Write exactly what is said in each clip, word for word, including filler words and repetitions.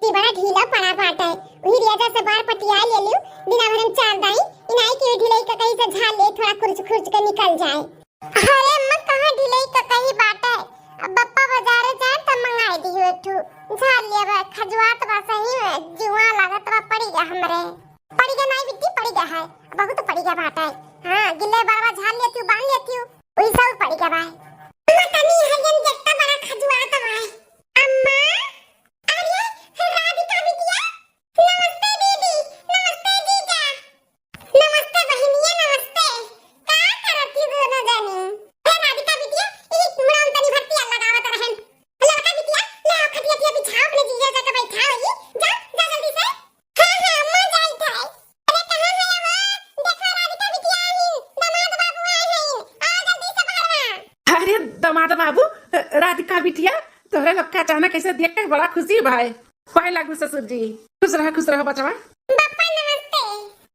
ती बड़ा ढीला पड़ा बाटे। वही रेजा से बार पटिया ले लियो, दिना भर में चार दाई, इनाई की ढिलई ककही से झाल ले, थोड़ा खुरच खुरच के निकल जाए। अरे अम्मा, कहाँ ढिलई ककही बाटे? अब बप्पा बाजारे जाए त मंगाई दियो एक ठू झाल लेबे, खजुआत बा सही में, जुआ लागत बा, पड़ी गा हमरे। पड़ी गा नाई बिट्टी, पड़ी गा है, बहुत पड़ी गा बाटे। हाँ, गिल्ले बरवा झाल लेती हूँ, बांध लेती हूँ, वही सब पड़ी गा बा। अम्मा, तनी हरियन देखता बड़ा खजुआत बा। अम्मा, अरे, राधिका बिटिया, नमस्ते दीदी, नमस्ते जीजा, नमस्ते बहिनिया, नमस्ते। का करत ही दोनों जनी? हे राधिका बिटिया, ई मुड़न तनी भर तेल लगावत रहन। लड़का बिटिया, ले आओ खटिया, खटिया बिछाओ, अपने जीजा जाके बैठाओ, ई जा, जा जल्दी से। हाँ, हाँ, अम्मा जाई थाई। अरे, कहाँ है वो? देखो, राधिका बिटिया आई, दामाद बाबू आए हैं, आओ जल्दी से बाहर आ। अरे, दामाद बाबू, राधिका बिटिया, तोहरे लोग का अचानक ऐसे देख के बड़ा खुशी भाई। पाए लागू ससुर जी। खुश रहा, खुश रहा बचवा। बप्पा नमस्ते।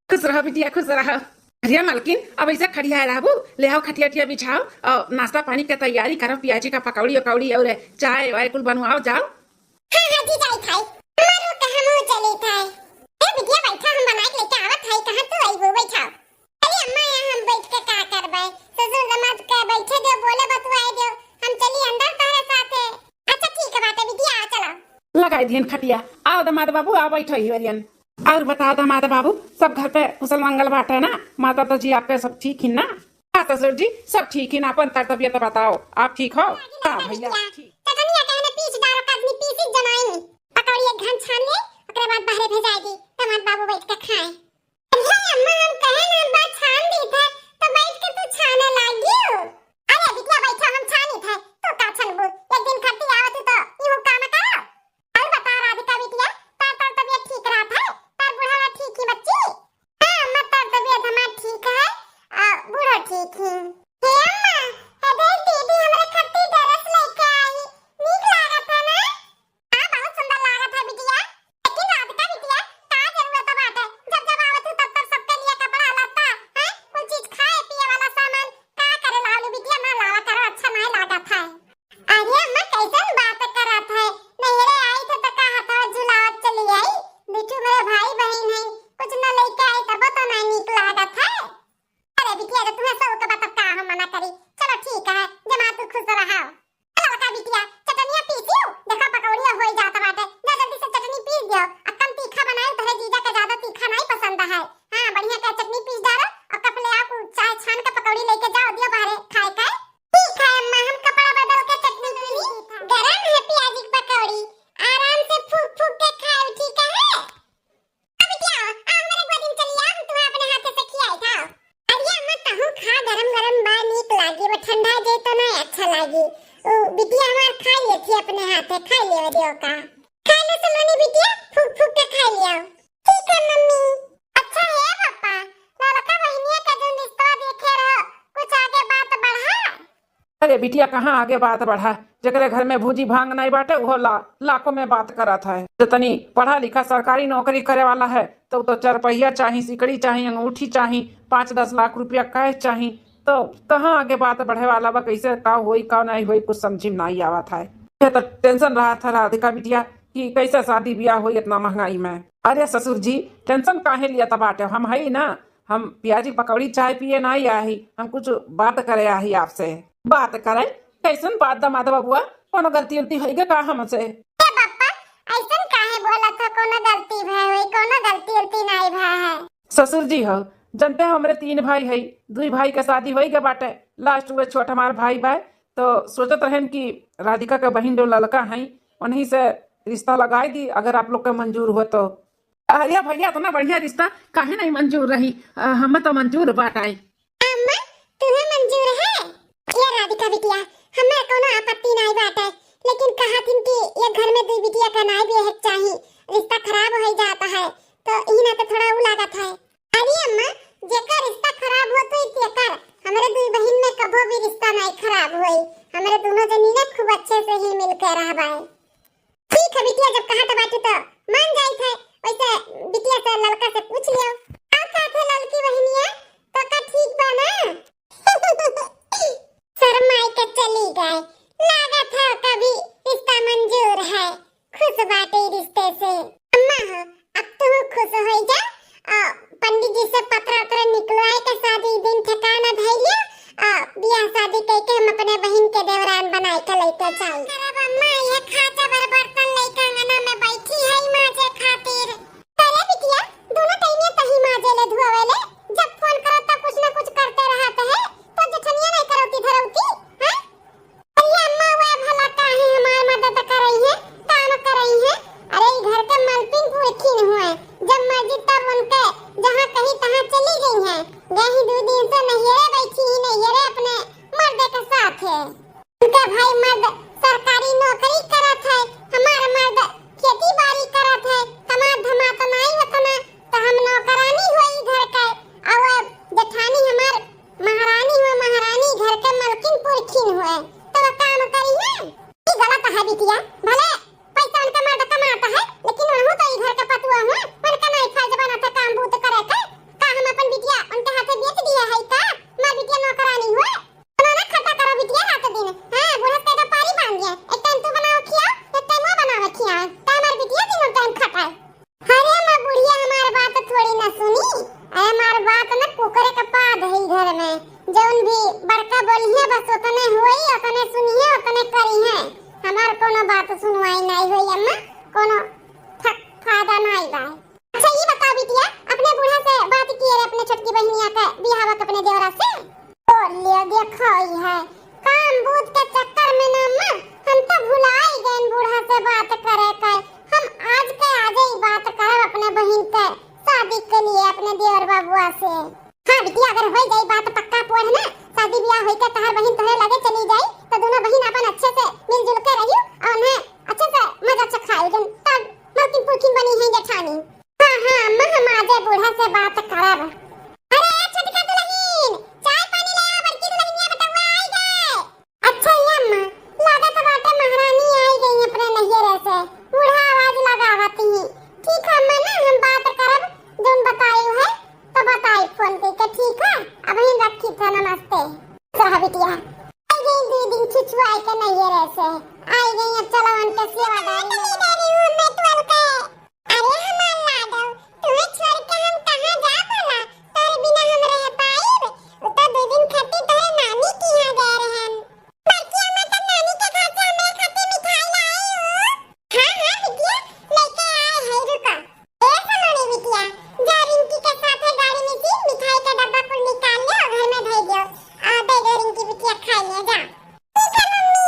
खुश रहा बिटिया, खुश रहा। अरे मलकिन, अब ऐसे खड़िया रहबू, ले आओ खटिया खटिया बिछाओ और नाश्ता पानी के तैयारी करो, पियाजी का पकौड़ी उकौड़ी और चाय वाय कुल बनवाओ जाओ। हाँ, हाँ, जी जाई थाई। हमारो कहाँ मुँह चली थाई। ए बिटिया बैठा, हम बनाए के लेके आवत है, कहाँ तू आई वो, बैठा। अरे अम्मा, यहाँ हम बैठ के का करबे? ससुर दामाद के बैठे दो, बोले बतुआए दो, हम चली अंदर तोहरे साथे। अच्छा ठीक है बाटे बिटिया, आ चला। लगाई दिहन खटिया, आओ दामाद बाबू, आओ बैठो ही वरियन। और बताओ दामाद बाबू, सब घर पे कुशल मंगल बाटे ना? माता तो जी आपके सब ठीक ही ना? हाँ ससुर जी, सब ठीक ही ना। अपन तर तबियत बताओ, आप ठीक हो? हाँ भैया, ठीक। चटनिया कहने पीस डारो, काजनी पीसी जमाई, पकौड़ी एक घन छान ले, ओकरे बाद बाहरे भेजाई दी, दामाद बाबू बैठ के खाए। अरे अम्मा, हम कहे ना बा छान दी थे, तो बैठ के तू छाने लागियो। अरे बिटिया बैठा, हम छानी थे, तू का छनबू? एक दिन खट्टी आवत ही तो इहू काम करो। और बता राधिका बिटिया, तार तार तबियत ठीक रहत है? तार बुढ़ावा ठीक ही बच्ची? हाँ अम्मा, तार तबियत हमार ठीक है, आ, बूढ़ो ठीक ही। हे अम्मा, ए देख दीदी हमरे खट्टी ड्रेस लेके आई, नीक लागत है ना? हाँ, बहुत सुंदर लागत है बिटिया। लेकिन राधिका बिटिया, का जरूरत बाटे? जब जब आवत हूँ तब तब सबके लिए कपड़ा लत्ता, हैं? कुल चीज खाए पिए वाला सामान का करे लावलू बिटिया, ना लावा करो, अच्छा नहीं लागत है। अरे अम्मा, कैसन बात करत है? नैहरे आई थे तो का हथवा झुलावत चली आई? बिट्टू मेरे भाई बहन है, कुछ न लेके आई तब तो नहीं नीक लागत है। अरे बिटिया, जब तुम्हें शौक बा तब का हम मना करी। चलो ठीक है, जमा तू खुश रहा। चलो बता बिटिया, चटनिया पीसियो, देखो पकौड़िया होई जात बाटे, जा जल्दी से चटनी पीस दियो। आ कम तीखा बनाए, तोहरे जीजा के ज्यादा तीखा नहीं पसंद है। हाँ, बढ़िया के चटनी पीस डालो और कप ले आओ, चाय छान के पकौड़ी लेके जाओ, दियो बाहरे खाए के। ठीक है अम्मा, हम कपड़ा बदल के चटनी पीसी। गरम है पियाजी की पकौड़ी, आराम से फूक फूक के खाओ, ठीक है? अब बिटिया, आ हमरे गोदी में चली आ, हम तुम्हें अपने हाथे से खियाई था। अरे अम्मा, तहूँ खा, गरम गरम बा, नीक लागी, वो ठंडा जे तो नहीं अच्छा लागी। उ बिटिया हमार खाई लेती अपने हाथे, खाई लेवे दियो का। खाई लो सलोनी बिटिया, फूक फूक के खाई लियो। ठीक है मम्मी। अच्छा हे पापा, लड़का बहिनिया का जो रिश्ता देखे रहो, कुछ आगे बात बढ़ा? अरे बिटिया, कहाँ आगे बात बढ़ा? जेकरे घर में भूजी भांग नहीं बाटे, उहो ला-, लाखों में बात करत है। जो तनी पढ़ा लिखा सरकारी नौकरी करे वाला है, तो, तो चरपहिया चाही, सिकड़ी चाही, अंगूठी चाही, पाँच दस लाख रुपया cash चाही, तो कहाँ आगे बात बढ़े वाला बा? कैसे का होई, का नहीं होई, कुछ समझी में नहीं आवत है। ये तो tension रहत है राधिका बिटिया कि कैसे शादी ब्याह होई इतना महंगाई में। अरे ससुर जी, tension काहे लिया बाटे? हम हई ना, हम पियाजी पकौड़ी चाय पिए ना आई, हम कुछ बात करे आई आपसे। बात करे? कैसन बात दामाद बबुआ? कोनो गलती उलती होई गे का हमसे? ए बप्पा, ऐसन काहे बोलत हो? कोनो गलती भय होई? कोनो गलती उलती नहीं भय है। ससुर जी हो, जनते हो हमरे तीन भाई है, दुई भाई के शादी होई गे बाटे, last हुए छोट हमार भाई बा, तो सोचत रहन कि राधिका के बहिन जो ललका है, उन्हीं से रिश्ता लगाई दी, अगर आप लोग के मंजूर हो तो। अरे भैया, इतना बढ़िया रिश्ता काहे नहीं मंजूर रही? अ, हमें तो मंजूर बाटे। अम्मा, तुम्हें मंजूर है? ये राधिका बिटिया, हमें कोनो आपत्ति नहीं बाटे, लेकिन कहा थिन कि ये घर में दुई बिटिया का नाई भी है चाही, रिश्ता खराब हो जाता है, तो इही नाते थोड़ा उ लागत है। अरे अम्मा, जेकर रिश्ता खराब होत होई तेकर, हमरे दुई बहिन में कभो भी रिश्ता नहीं खराब होई, हमरे दोनों जनी ने खूब अच्छे से ही मिलके रहबे। ठीक है बिटिया, जब कहा तो बाटी तो मान जाई थे। वैसे बिटिया से ललका से पूछ लियो। का कहत है ललकी बहिनिया, तो का ठीक बा ना? शर्माई के चली गए, लागत है कभी रिश्ता मंजूर है, खुश बाटे रिश्ते से। ओकरे के पाद है घर में, जौन भी बड़का बोलिहे बस ओतने होई, ओतने सुनिहे, ओतने करिहे। हमार कोनो बात सुनवाई नाई होई अम्मा, कोनो फा-, फायदा नाई बा। अच्छा ई बताओ बिटिया, अपने बूढ़ा से बात किए रे अपने छोटकी बहिनिया के बियाह के अपने देवरा से? बोलिए देखो ई है, काम बूझ के चक्कर में ना अम्मा, हम तो भुलाई गए बूढ़ा से बात करे के। हम आज के आजे ही बात करब अपने बहिन के शादी के लिए अपने देवर बबुआ से। हाँ बिटिया, अगर होई जाई बात पक्का पोर ना, शादी ब्याह होई के तहार बहिन तोहरे लगे चली जाई, तो दोनों बहिन अपन अच्छे से मिलजुल के रहियो और उन्हें अच्छे से मजा चखाई जन, तब मलकिन पुलकिन बनी है जेठानी। हाँ, हाँ, अम्मा, हम आजे बूढ़ा से बात करब। अरे, छोटका दुलहिन, चाय पानी ले आ, बड़की दुलहिनिया बेटवा आई गए। अच्छा, ये अम्मा, लागत बाटे महारानी आई गई अपने नैहरे से। बूढ़ा आवाज लगावत ही। ठीक है अम्मा, ना हम बात करब, जौन बताई है, तो बताई फोन करके, ठीक है? अब हम रखी था, नमस्ते। सह बिटिया, आई गई दो दिन छुछुआई के नैहरे से। आई गई, अब चलो उनके सेवादारी में। अरे हमार लाडो, तुहे छोड़ के हम कहाँ जा भला? तोर बिना हम रह पाइब? उ तो दो दिन खातिर तोरे नानी के यहाँ गए रहन। बड़की अम्मा तो नानी के घर से हमरे खातिर मिठाई लाई हो। हाँ, हाँ बिटिया, लेके आए है, रुका। ए सलोनी बिटिया, जा रिंकी के साथ है गाड़ी में से मिठाई का डब्बा कुल निकाल ले और घर में धई दियो। आ, दे दो रिंकी बिटिया, खाई ले जा। ठीक है मम्मी।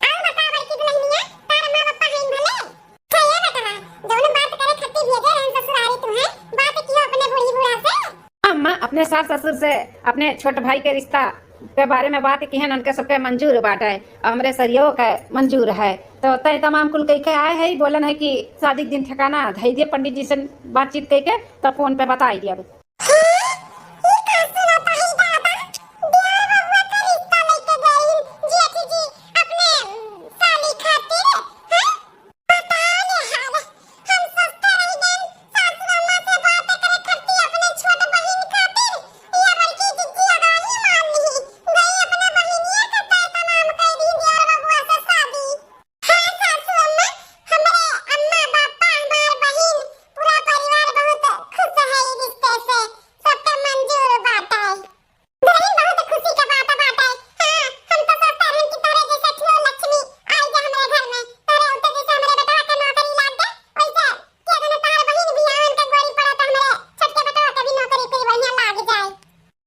और बता बड़की दुलहिनिया, तार माँ पापा हैं भले? अच्छा ये बेटवा, जौन बात करे खातिर भेजे रहन ससुरारी तुहे, बात कियो अपने बूढ़ी बूढ़ा से? अम्मा, अपने सास ससुर से अपने छोट भाई के रिश्ता के बारे में बात किहन, उनके सबके मंजूर बाटे, हमरे सरियो के मंजूर है। तो तय तमाम कुल कह के आए है, बोलन है कि शादी के दिन ठिकाना धई दिए, पंडित जी से बातचीत कह के तो फोन पे बताई दिया। हाँ, ई का सुनत हई दादा? देवर बबुआ का रिश्ता लेके गइल जेठ जी अपने साली खातिर, हैं? बताओ ले हाल, हम सोचते रह गइल सासू अम्मा से बात करे खातिर अपने छोट बहिन खातिर, ये बड़की जिज्जी अगाही मान ली, गई अपने बहिनिया के तय तमाम कर दी देवर बबुआ से शादी। हाँ सासू अम्मा, हमरे अम्मा, पापा, हमार बहिन, पूरा परिवार बहुत खुश है ई रिश्ते से। सबके मंजूर बाटे। दुलहिन बहुत खुशी के बात बाटे। हाँ, हम तो सोचते रहन कि तोरे जैसे ठुलो लक्ष्मी आई जा हमरे घर में। तोरे होते जैसे हमरे बेटवा के नौकरी लाग गए, वैसे के दिन तोहर बहिन बियाहन के गोरी पड़त हमरे छोटके बेटवा के भी नौकरी कोई बढ़िया लाग जाए।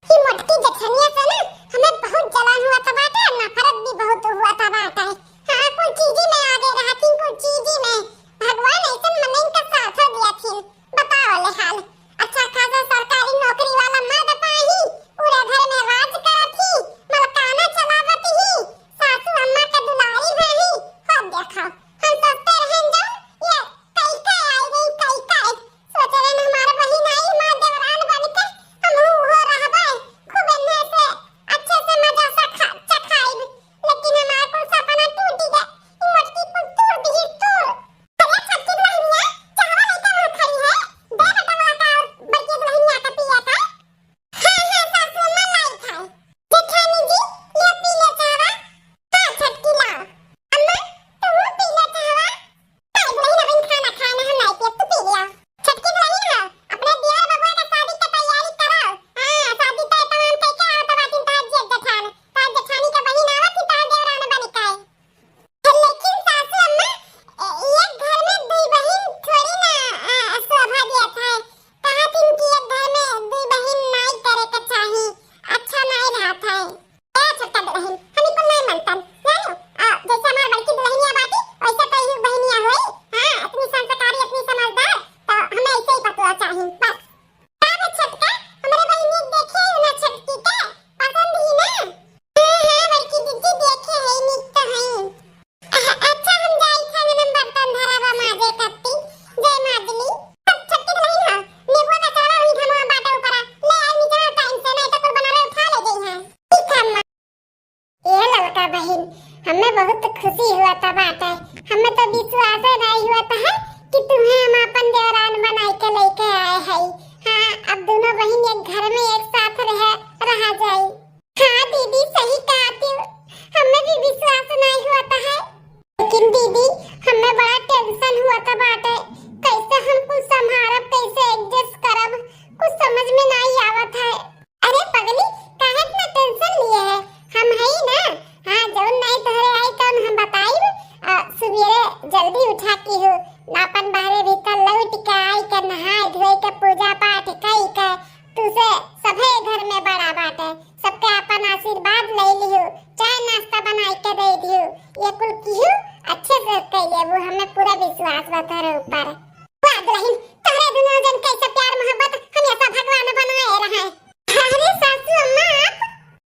ई मोटकी जेठनिया से ना हमें बहुत जलन हुआ था बाटे, नफरत भी बहुत हुआ था बाटे। हाँ, कुल चीजी में आगे रहथिन, कुल चीजी में। भगवान ऐसन मनइन का साथ दिया थिन। बताओ ले हाल। अच्छा खासा सरकारी नौकरी वाला मर्द पाही, पूरे घर में राज करत ही, मलकाना चलावत ही, सासू अम्मा के दुलारी भाई। हो देखो, हम सोचते रहन जाओ, ये कई के आई गई, कई के। सोचे रहन हमार बहिन आई, हमार देवरान बन के हम हो रहबे, खूब एन्ने से अच्छे से मजा से खा, चखाइब। लेकिन हमार कुल सपना टूट गए, ई मोटकी कुल तोड़ दी, तोड़। अरे छोटकी दुलहिनिया, चाहवा लइका वहाँ खड़ी है, दे बेटवा का और बड़की दुलहिनिया का पिया था। हाँ, हाँ, सासू अम्मा लाई था। जेठानी जी, ले पी ले चाहवा। हाँ, छोटकी ला। अम्मा, तू पी ले चाहवा। ताई दुलहिन अबहिन खाना खाए ना, हम नाई पियब, तू पी लिया। छोटकी दुलहिन हो, अपने दियर बबुआ के शादी के तैयारी करो। हाँ, शादी तय तमाम कइके आवत बाटिन तोहार जेठ जेठान। तोहार जेठानी के बहिन आवत ही तोहार देवरान बन के। लेकिन सासू अम्मा, ए, एक घर में दुई बहिन थोड़ी ना, आ, शोभा देत है। कहा थिन कि एक घर में दुई बहिन नाई करे के चाही, अच्छा नाई रहत है। ए छोटका दुलहिन, हम ई कुल नाई मनतन, जानो? आ, जैसे हमार बड़की दुलहिनिया बाटी, वैसे तो ई बहिनिया होई। हाँ, इतनी संस्कारी, इतनी समझदार, तो हमें ऐसे ही पतोह चाही, बस। का रे छोटका, हमरे बहिनी के देखे हो ना छोटकी के? पसंद ही ना? हाँ, हाँ, बड़की दीदी देखे है, निक तो है। अह, अच्छा, हम जाई खाने में बर्तन धरा बा माजे कत्ती, जय माजली। अब छोटकी दुलहिन हो, नेबुआ का चावल वही धनवा बाटे ऊपरा, ले आई नीचे टाइम से, नहीं तो कुल बनावे उठा ले गई हैं। ठीक है अम्मा। ए ललका बहिन, हमें बहुत खुशी हुआ था बाटे। हमें तो विश्वास नहीं हुआ था है कि तुम्हें हम अपन देवरान बनाई के लेके आए हैं। हाँ, अब दोनों बहिन एक घर में एक साथ रह, रहा जाई। हाँ दीदी, सही कहा तू, हमें भी विश्वास नहीं हुआ था है। लेकिन दीदी, हमें बड़ा टेंशन हुआ था बाटे, कैसे हम कुछ संभारब, कैसे एडजस्ट करब, कुछ समझ में नहीं आवत है। के आई के नहाए धोए के पूजा पाठ कई के, तू से सभे घर में बड़ा बाटे, सबके अपन आशीर्वाद ले लिहू, चाय नाश्ता बनाई के दे दिहू, ये कुल किहू अच्छे से कई लेबू, हमें पूरा विश्वास बा तोहरे ऊपर। वाह दुल्हन, तोहरे दुनो जन कैसे प्यार मोहब्बत हमेशा भगवान बनाए रहे। अरे सासू अम्मा आप।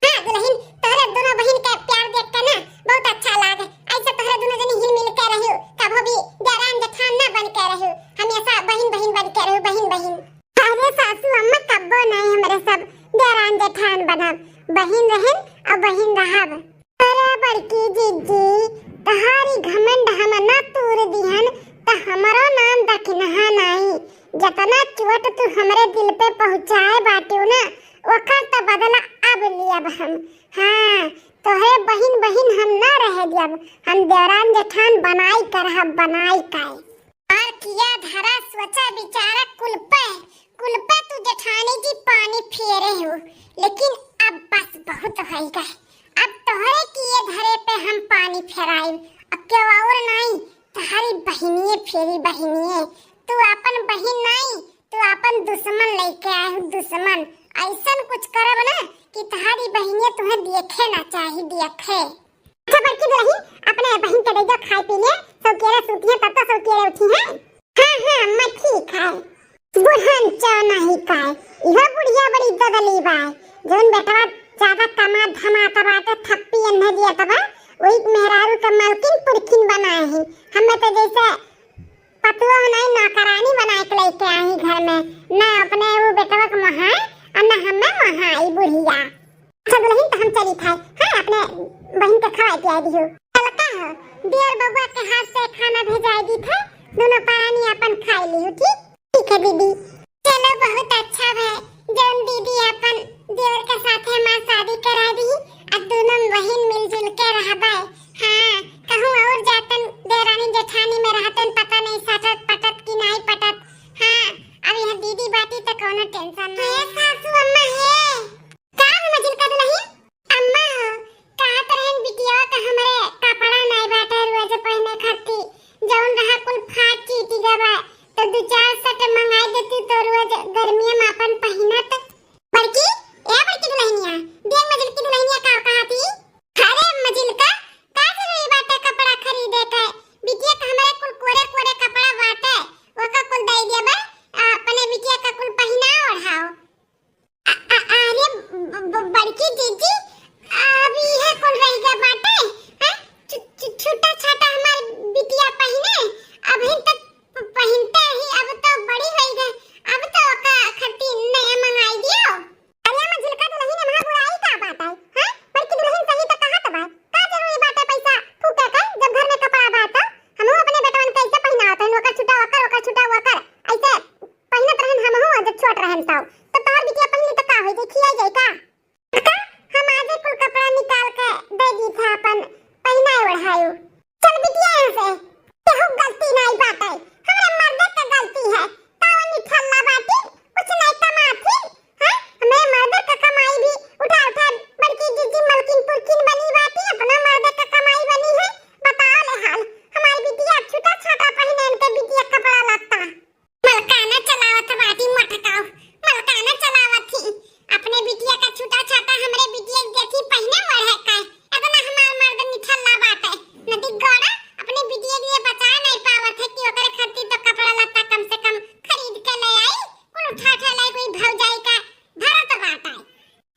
हाँ दुल्हन, तोहरे दुनो बहिन के प्यार देख के ना बहुत अच्छा लागे। ऐसे तोहरे दुनो जनी हिल मिल के रहियो, कभो भी देरान जेठान ना बन के रहियो, हमेशा बहिन बहिन बन के रहियो, बहिन बहिन। अरे सासू अम्मा कब्बो नहीं हमरे सब देरान जेठान बनब, बहिन रहन और बहिन रहब। अरे बड़की जीजी, तोहारी घमंड हम ना तूर दिहन, त हमरो नाम दखिनहा नाई। जतना चोट तू हमरे दिल पे पहुँचाए बाटियो ना, ओकर त बदला अब लियब हम। हाँ, तोहे बहिन बहिन हम ना रहे दियब, हम देवरान जेठान बनाई के रहब, बनाई के। और किया धरा सोचा विचारा कुल पे, कुल पे तू जेठानी जी पानी फेरे हो, लेकिन अब बस बहुत होइगा। अब तोहरे किए धरे पे हम पानी फेराइब, अब केहू और नाई, तोहरी बहिनिये फेरी बहिनिये। तू आपन बहिन नाई, तू आपन दुश्मन लेके आए हो, दुश्मन। ऐसन कुछ करब ना कि तोहरी बहिनिये तुहे देखे ना चाही, देखे। अच्छा बड़की दुल्हन, अपने बहिन के दे दो खाए पी ले, सौकेरे सूती है तब तो सौकेरे उठी है। हाँ हाँ अम्मा ठीक है। बुढ़न चौ नहीं काय, इहो बुढ़िया बड़ी ददली बाय। जौन बेटवा ज्यादा कमा धमात बाटे, थप्पी अन्हे दिया तबा, वही मेहरारू के मलकिन पुरखिन बनाए ही। हमें तो जैसे पतुआ नहीं, नौकरानी बनाए के लेके आई घर में, ना अपने वो बेटवा के मोहाए और ना हमें मोहाई बुढ़िया। अच्छा दुल्हन, तो हम चली थे, हाँ, अपने बहिन के खवाए पियाए दिहु। चल का हो, दियर बबुआ के हाथ से खाना भेजाए दी थे, दोनों परानी अपन खाए लिहु, ठीक? ठीक है दीदी। चलो बहुत अच्छा भय, जौन दीदी अपन देवर के साथे हमार शादी करा दी, आ दोनों बहिन मिलजुल के रहबे। हाँ, कहूँ और जातन देवरानी जेठानी में रहतन, पता नहीं सटत पटत कि नहीं पटत। हाँ, अब यहाँ दीदी बाटी तो कौनो tension नहीं। हे सासू अम्मा हे। का हो मझिलका दुलहिन? अम्मा हो, कहत रहन बिटिया का हमरे कपड़ा नाई बाटे रोज पहिने खाती, जौन रहा कुल फाट चीटी गवा, तो दू चार set मंगाई देती तो रोज गर्मिया में अपन पहिनत। बड़की, ए बड़की दुलहिनिया, देख मझिलकी दुलहिनिया का कहती? अरे मझिलका, का जरूरी बाटे कपड़ा खरीदे के? बिटिया का हमरे कुल कोरे कोरे कपड़ा बाटे, ओका कुल दे देबे, अपने बिटिया का कुल पहिना ओढ़ाओ। अ-, अ-, अरे ब-, ब-, बड़की जीजी, अब इहे कुल रह गया बाटे, हैं? छु-, छु-, छुट्टा छाटा हमार बिटिया पहिने, अबहिन तक प-, पहिनते ही, अब तो बड़ी होई गए, अब तो ओका खातिर नया मंगाई दियो। अरे मझिलका दुलहिन, एमा बुराई का बात है, हैं? बड़की दुलहिन सही तो कहत बा, का जरूरी बाटे पैसा फूके के, जब घर में कपड़ा बा तो हमहू अपने बेटवन के ऐसे पहिनावत हन, ओकर छुट्टा ओकर, ओकर छुट्टा ओकर, ऐसे पहिनत रहन हमहू जब छोट रहन तब। तो तोहर बिटिया पहिनली तो का होई जाई, खियाई जाई का? का? हम आजे कुल कपड़ा निकाल के दे दी था अपन पहिनाए ओढ़ाए। चल बिटिया यहाँ से। केहू गलती नहीं बाटे, हमरे मर्दे के गलती है। तावा निठल्ला बाटी, कुछ नहीं कमाती, हैं? हमरे मर्दे के कमाई भी उठा उठा बड़की जीजी मलकिन पुरकिन बनी बाटी, अपना मर्दे के कमाई बनी है। बताओ ले हाल, हमारी बिटिया छुटा छाटा पहिने इनके बिटिया कपड़ा लत्ता। मलकाना चलावत बाटी मटकाऊ, मलकाना चलावत ही। अपने बिटिया का छूटा छाटा हमरे बिटिया के देखी पहिने ओढ़े का। इतना हमार मर्द निठल्ला बाटे। नदी गोड़ा अपने बिटिया के लिए बचा नहीं पावत है कि ओकरे खातिर तो कपड़ा लत्ता कम से कम खरीद के ले आई। कुल उठा उठा लाई कोई भौजाई का भरत बाटे।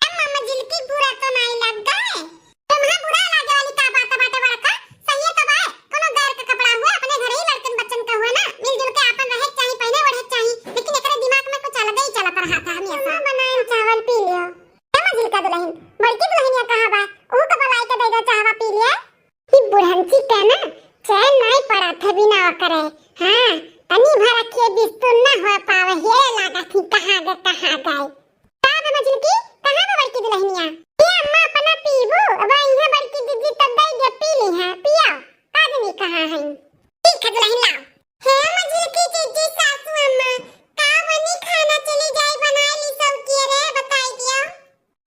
ए मामा जिलकी बुरा तो नहीं लग गए? तुम्हें बुरा लागे वाली का बात बाटे बड़का? सही है तो बाय, कोनो गैर का कपड़ा हुआ, अपने घर ही लड़कन बच्चन का हुआ ना, मिलजुल के आपन रहे के चाही, पहने ओढ़े के चाही, लेकिन एकरे दिमाग में कुछ अलग ही चलत रहा था हमेशा। अम्मा बनाए चावल पी लियो। ए मझिलका दुलहिन, बड़की दुलहिनिया कहाँ बा? ओहू के बुलाई के दे दो चाहवा पी लिया। ई बुढ़ंची के ना चैन नहीं पड़ा था बिना ओकरे। हाँ, तनी भर रखिए बिस्तुन ना हो पावे, हेरे लागा थी कहाँ गए, कहाँ गए। का बा मझिलकी, कहाँ बा बड़की दुलहिनिया? ए अम्मा, अपना पीबू? अब इहाँ बड़की दीदी तब दई दे, पी ली है, पिया। का जनी कहाँ है? ठीक है दुलहिन, लाओ। हे मझिलकी जीजी, सासू अम्मा, का बनी खाना? चली जाई, बनाई ली सब किए रे, बताई दिया।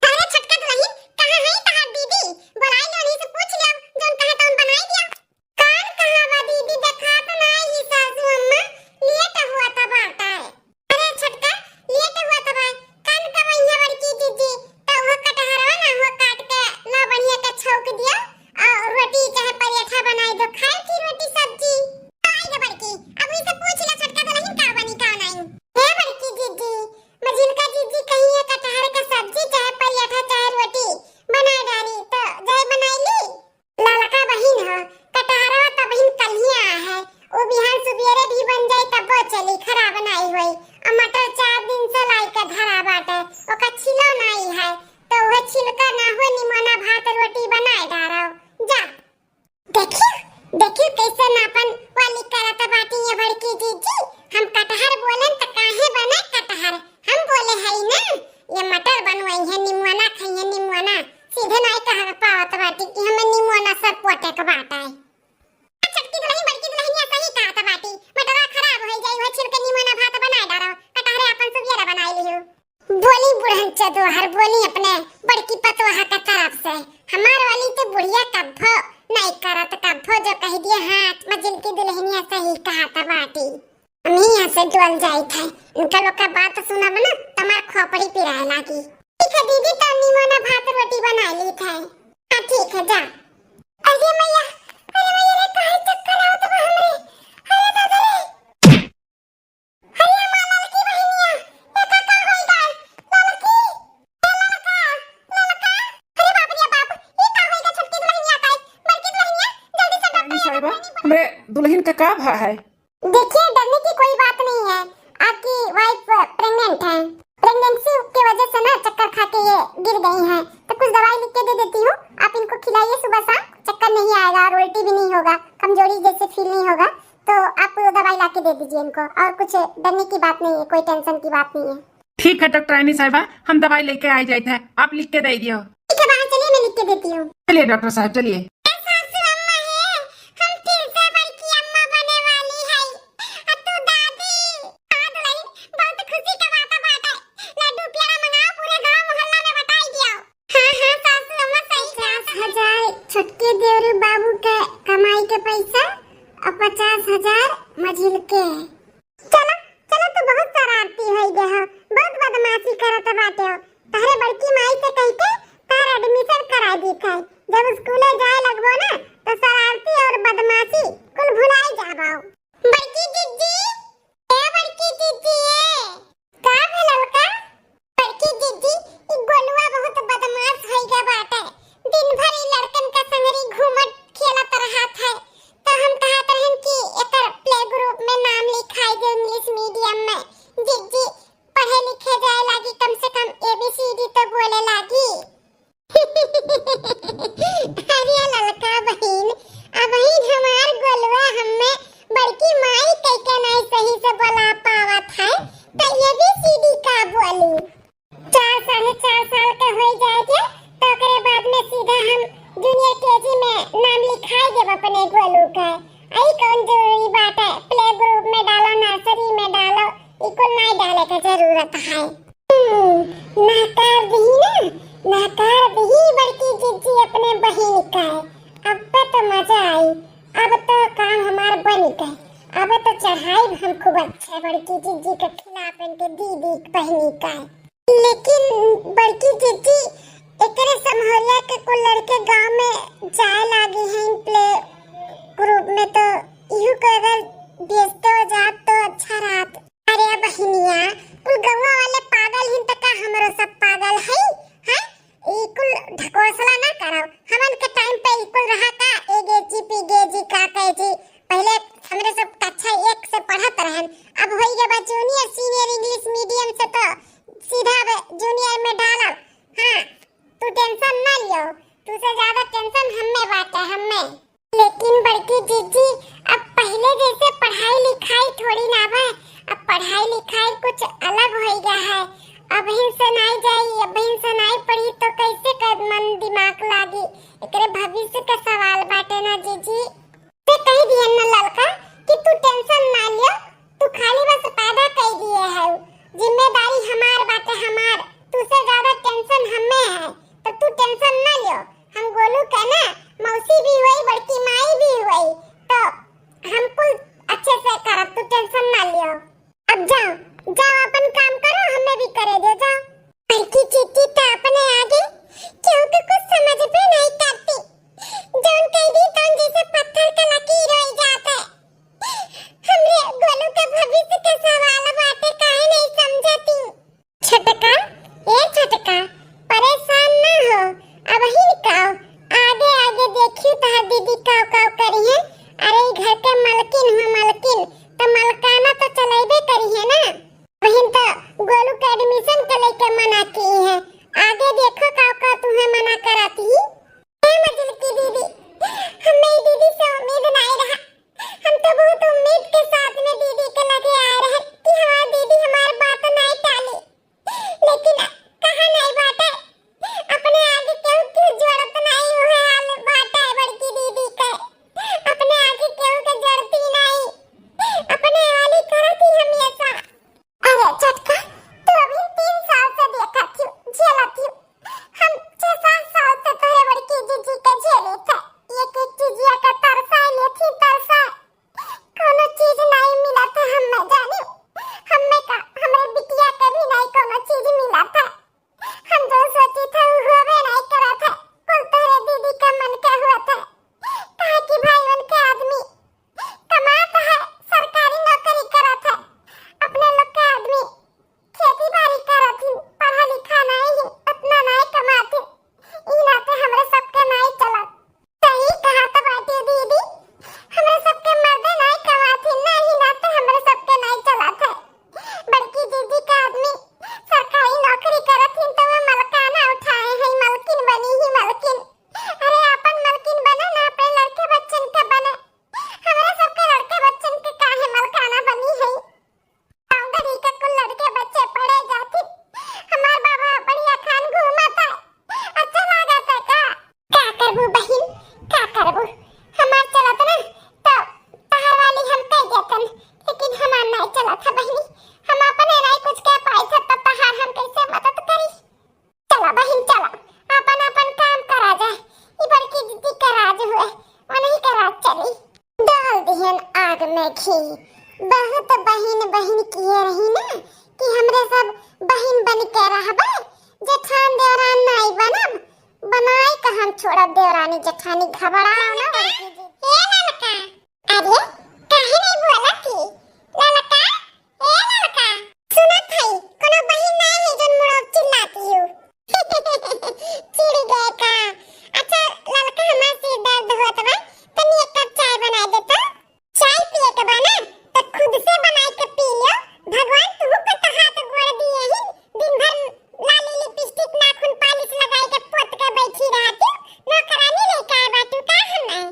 अरे छोटका दुलहिन, कहाँ है तहार दीदी? बुलाई लो, उन्हीं से पूछ लो, जौन कहे तौन बनाई दिया। कान कहाँ बा दीदी? देखात नाई ही सासू अम्मा, लेट हुआ था खराब नाई होई। आ मटर चार दिन से लाई के धरा बाटे, ओका छिलो नाई है, तो वह छिलका ना हो निमोना भात रोटी बनाए डारो। जा। देखियो, देखियो कैसे नापन वाली करत बाटी ये बड़की जीजी। हम कटहर बोलन त काहे बने कटहर? हम बोले हई ना, ये मटर बनवाई है, निमोना खाई है, निमोना। सीधे नाई कह पावत बाटी कि हमें निमोना सब पोटे के बाटे। छोटकी दुल्हन, बड़की दुल्हनिया सही कहत बाटी, मटरवा खराब होई जाई, वह छिलके निमोना भात बनाए डारो, कटहरे अपन सुबेरे बनाई लियो। बोली बुढ़न चदोहर, बोली अपने बड़की पतोहा के तरफ से। हमार वाली तो बुढ़िया कब्बो नहीं करत, कब्बो जो कह दिए, हाँ, मजिल की दुल्हनिया सही कहत बाटी। हम ही यहाँ से डोल जाइत है, इनका लोग का बात सुनब ना, तमार खोपड़ी पिराए लागी। ठीक है दीदी, तो निमोना भात रोटी बना ली था। हाँ, ठीक है, जा। अरे मैया, अरे मैया रे, काहे चक्कर आवत बा हमरे? अरे दादा रे। अरे हमार ललकी बहिनिया, एका का होई गए? ललकी, ए ललका, ललका। अरे बाप रे बाप, ई का होई गए? छोटकी दुल्हनिया का, बड़की दुल्हनिया, जल्दी से डॉक्टर रानी साहिबा, हमरे दुल्हन का का भा है? देखिए, डरने की कोई बात नहीं है, आपकी वाइफ प्रेग्नेंट है। प्रेगनेंसी की वजह से ना चक्कर खा के ये गिर गई हैं, तो कुछ दवाई लिख के दे देती हूँ, आप इनको खिलाइए सुबह शाम, चक्कर नहीं आएगा और उल्टी भी नहीं होगा, कमजोरी जैसे फील नहीं होगा। तो आप दवाई ला के दे दीजिए इनको, और कुछ डरने की बात नहीं है, कोई टेंशन की बात नहीं है। ठीक है डॉक्टर रानी साहिबा, हम दवाई लेके आ जाइत है, आप लिख के दे दियो। ठीक है बाबा, चलिए मैं लिख के देती हूँ। चलिए डॉक्टर साहब, चलिए। ए सासू अम्मा हे, हम फिर से बड़की अम्मा बने वाली है। आ तू दादी, आ दुल्हन, बहुत खुशी का बात बाटे। लड्डू पेड़ा मंगाओ, पूरे गांव मोहल्ला में बटाई दियो। हाँ, हाँ, सासू अम्मा सही कहत। पचास हजार छोटके देवरू बाबू के कमाई के पैसा और पचास हजार मझिल के। चलो, चलो, तू बहुत शरारती होई गए हो, बहुत बदमाशी करत बाटे हो। तहरे बड़की माई से कह के तहर एडमिशन करा दी थे। जब स्कूले जाए लगबो ना, तो शरारती और बदमाशी कुल भुलाई जाबो। बड़की जिज्जी, ए बड़की जिज्जी, ए। का भेलल का? बड़की जिज्जी, ई गोलुआ बहुत बदमाश होई गया बाटे। दिन भर ई लड़कन का संगरी घूमत खेलत रहत है। तो हम कहत रहन कि एकर प्ले ग्रुप में नाम लिखाई दे इंग्लिश मीडियम में। जिज्जी पढ़े लिखे जाए लागी, कम से कम एबीसीडी तो बोले लागी। अरे ललका बहिन, अबहिन हमार गोलुआ हम्मे बड़की माई कइके नाई सही से बोला पावत है, त एबीसीडी का बोली? चार, साढ़े चार साल का होई जाए के, तो ओकरे बाद में सीधा हम जूनियर केजी में नाम लिखाई देब अपने गोलू का। आई कौन जरूरी बात है, प्ले ग्रुप में डालो, नर्सरी में डालो, ई कुल नाई डाले का जरूरत है। हम्म, नहकार दही ना, नहकार दही बड़की जिज्जी अपने बहिन का। अब तो मजा आई, अब तो काम हमार बन गए, अब तो चढ़ाई हम खूब अच्छे बड़की जिज्जी के खिलाफ इनके दीदी बहिनी का। लेकिन बड़की जिज्जी, एकरे समहरिया के कुल लड़के गांव में जाए लागे हैं प्ले ग्रुप में, तो इहू को अगर भेजते हो जात तो अच्छा रहत। अरे बहिनिया, कुल गौवा वाले पागल हिन त का हमरो सब पागल है, हैं? ई कुल ढकोसला ना करो। हमन के टाइम पे ई कुल रहा का, एगेजी, पीगेजी, का कहेजी? पहले हमरे सब कक्षा एक से पढ़त रहन, अब होई गए बा जूनियर सीनियर इंग्लिश मीडियम से, तो सीधा अब जूनियर में डालब। हाँ, तू टेंशन ना लियो, तू से ज्यादा टेंशन हम्मे बाटे, हम्मे। लेकिन बड़की जिज्जी, अब पहले जैसे पढ़ाई लिखाई थोड़ी ना बा, अब पढ़ाई लिखाई कुछ अलग होई गया है। अबहिन से नाई जाई, अबहिन से नाई पढ़ी तो कैसे कर मन दिमाग लागी? एकरे भविष्य का सवाल बाटे ना जिज्जी। से कह दिए ना ललका कि तू टेंशन ना लियो, तू खाली बस पैदा कर दिए है, जिम्मेदारी हमार बाटे हमार, तू से ज्यादा टेंशन हम्मे है, तो तू टेंशन ना लियो। हम गोलू के ना मौसी भी हुई, बड़की माई भी हुई, तो हम कुल अच्छे से करब, तू टेंशन ना लियो। अब जाओ, जाओ अपन काम करो, हमें भी करे दो, जाओ। बड़की जिज्जी तो अपने आगे केहू के कुछ समझ में नहीं करती, जौन कह दी तौन जैसे पत्थर के लकीर हो जाते। हमरे गोलू के भविष्य के सवाल बाटे, काहे नहीं समझती? छोटका, ए छोटका, परेशान ना हो, अबहिन काव, आगे आगे देखियो तहार दीदी काव काव करिहे। अरे ई घर के मलकिन हो मलकिन, त मलकाना त चलेबे कि हमरे सब बहिन बन के रहबे, जेठान देवरान नाई बनब, बनाई का हम छोड़ब देवरानी जेठानी, घबराओ ना बड़की जीजी। ए ललका, अरे काहे नहीं बोलत ही? ललका, ए ललका, सुनत हई, कोनो बहिन नाई है जौन मुड़ो चिल्लाती हो। चिढ़ गए का? अच्छा ललका, हमार सिर दर्द होत बा, तनी एक कप चाय बनाई दे तो। चाय पिए के बा ना, त खुद से बनाई के पी लियो। भगवान तुहू के तो हाथ गोड़ दिए ही, दिन भर लाली लिपस्टिक नाखून पालिश लगाई के पोत के बैठी रहती, नौकरानी लेके आए बाटू का हमें?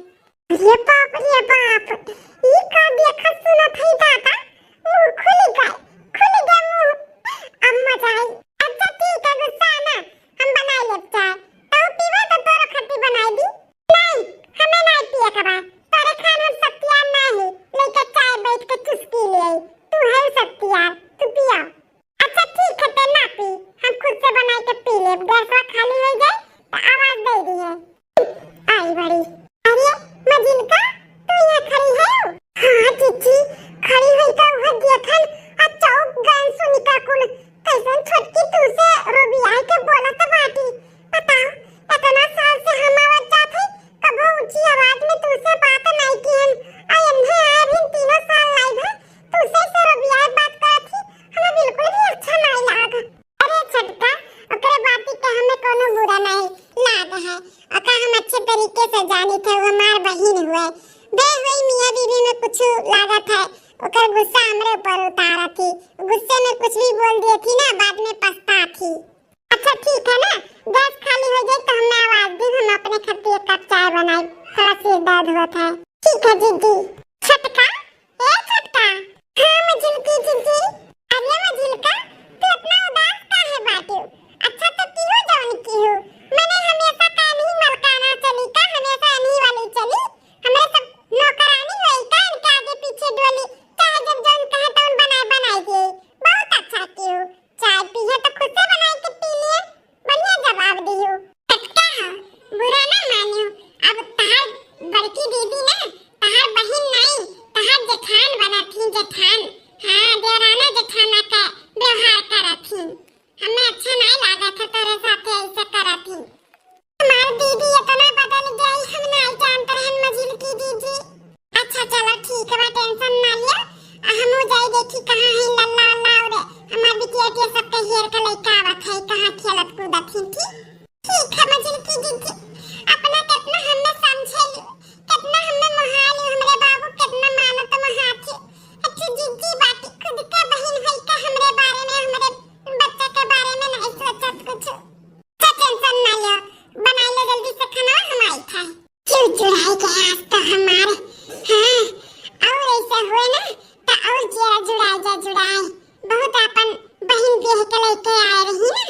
अरे बाप रे बाप, ई का देखत सुनत है दादा, मुंह खुल गए, खुल गए मुंह, अब मजा आई। अच्छा ठीक है, गुस्सा ना, हम बनाई लेब चाय, तू पीबे तो तोरो खातिर बनाई दी। नहीं, हमें नहीं पिए के बा। तोरे खान हम सत्यार ना ही, लेके चाय बैठ के चुस्की ले आई। तू है सत्यार, तू पिया। अच्छा ठीक है, ते ना पी, हम खुद से बनाई के पी लेब। गैसवा खाली हो जाए तो आवाज दे दिए। आई बड़ी। अरे मझिलका, तू यहाँ खड़ी है? हाँ जीजी, खड़ी हुई का वह देखन आ चौक गन सुनिका कुल कैसन छोटकी तू से रोबियाई के बोलत बाटी। बताओ, इतना साल से हम आवत जात है, कबो ऊंची आवाज में तू से बात नहीं किहन। आ एन्हे आए भी तीनों साल नहीं भे, तू से से रोबियाई बात करत ही, हमें बिल्कुल भी अच्छा नहीं लाग। अरे छोटका, ओकरे बाती के हमें कोनो बुरा नहीं लाग है। ओका हम अच्छे तरीके से जानी थे, वो हमार बहिन हुए। बे हुई मियाँ बीबी में कुछ लागत है, ओकर गुस्सा हमरे ऊपर उतारा थी। गुस्से में कुछ भी बोल दिए थी ना, बाद में पछता थी। अच्छा ठीक है ना, गैस खाली हो जाए तो हमें आवाज दी, हम अपने खातिर एक कप चाय बनाए, थोड़ा सिर दर्द होत है। ठीक है जीजी। छोटका, ए छोटका। हाँ मझिलकी जीजी। अरे मझिलका, तू इतना उदास काहे बाटू? अच्छा तो किहो जौन किहो, मने हमेशा का नहीं मलकाना चली का, हमेशा इन्हीं वाली चली? हमरे सब नौकरानी होई का इनके आगे पीछे डोली, चाहे जब जौन कहे तौन बनाए बनाए दिए। बहुत अच्छा किहो। चाय पीहे तो खुद से बनाई के पी लिए, बढ़िया जवाब दियो। छोटका हो, बुरा ना मानियो, अब तहार बड़की दीदी ना तहार बहिन नाई, तहार जेठान बनत ही, जेठान। हाँ, देवराना जेठाना का व्यवहार करत ही। हमें अच्छा नाई लागत है तोरे साथे ऐसे करत ही। हमार दीदी इतना बदल गई, हम नाई जानत रहन मझिलकी दीदी। अच्छा चलो ठीक बा, tension ना लियो। आ हमहू जाई देखी कहाँ है लल्ला उल्ला और हमार बिटिया के सबके हेर के लइका आवत है, कहाँ खेलत कूदत ही। ठीक, ठीक है मझिलकी जीजी, अपना कितना हमें समझेली, कितना हमें मोहाली, हमरे बाबू कितना मानत मोहाथी। अच्छी जीजी बाटी, खुद के बहिन होई का हमरे बारे में, हमरे बच्चा के बारे में नहीं सोचत कुछ। अच्छा tension ना लियो, बनाई लो जल्दी से खाना, हम आई था। चिड़चिड़ाई के आज तो हमार, हाँ, और ऐसा हुए ना तो और जिया जुड़ाई जा जुड़ाई। बहुत अपन बहिन बियाह के लेके आए रही ना,